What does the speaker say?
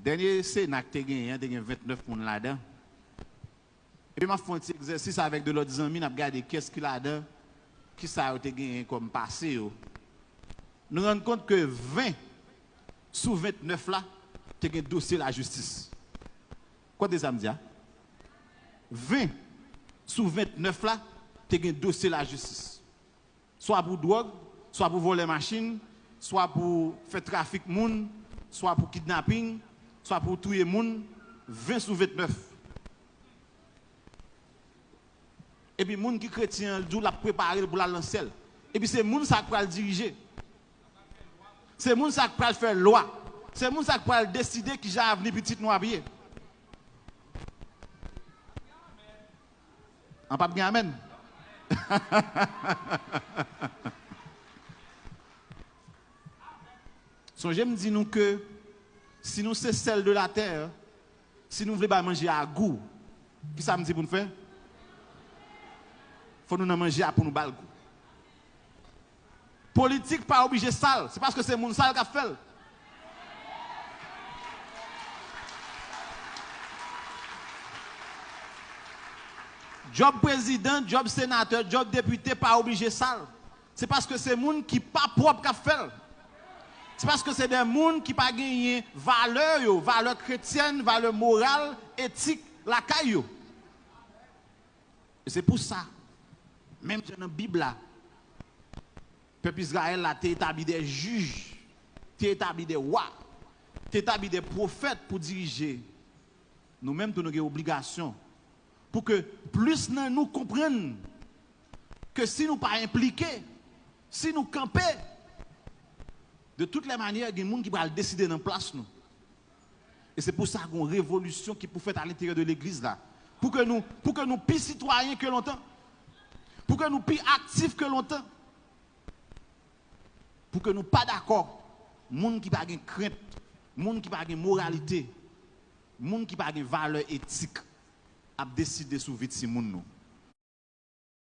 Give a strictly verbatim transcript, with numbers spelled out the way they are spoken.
Dènye Sena k te genyen an, te gen vennèf moun ladan. Epi m ap fè yon ti egzèsis avèk de lòt zanmi, n ap gade kiyès ki ladan, kisa yo te genyen kòm pase yo. Nou rann kont ke ven sou vennèf la te gen dosye lajistis. Kote sa m di a? Ven sou vennèf la te gen dosye lajistis. Swa pou dwòg, swa pou vòlè machin, swa pou fè trafik moun, swa pou kidnaping, swa pou touye moun, ven sou vennèf. Epi moun ki kretyen an, l di w l ap prepare l pou l al nan syèl. Epi se moun sa k pral dirije. Se moun sa k pral fè lwa. Se moun sa k pral deside kijan avni pitit nou ap ye. An p ap gen amèn. Sonje m di nou ke si nou se sèl de latè, si nou vle bay manje a gou, kisa m di pou n fè? Fò nou nan manje a pou nou ba l gou. Politik pa oblije sal, se paske se moun sal k ap fè l. Djòb prezidan, djòb senatè, djòb depite pa oblije sal. Se paske se moun ki pa pwòp k ap fè l. Se paske se de moun ki pa genyen valè yo, valè kretyèn, valè moral, etik lakay yo. E se pou sa, menm jan nan Bib la, pèp Izrayèl la te etabli de jij, te etabli de wa, te etabli de pwofèt pou dirije. Nou menm tou, nou gen obligasyon pou ke plis nan nou konprann ke si nou pa enplike, si nou kanpe, de tout lè manyè, gen moun ki pral deside nan plas nou. E se pou sa gen yon revolisyon ki pou fèt alenteryè de legliz la. Pou ke nou, pou ke nou pi sitwayen ke lontan. Pou ke nou pi aktif ke lontan. Pou ke nou pa dakò moun ki pa gen krent, moun ki pa gen moralite, moun ki pa gen valè etik ap deside sou vi timoun nou.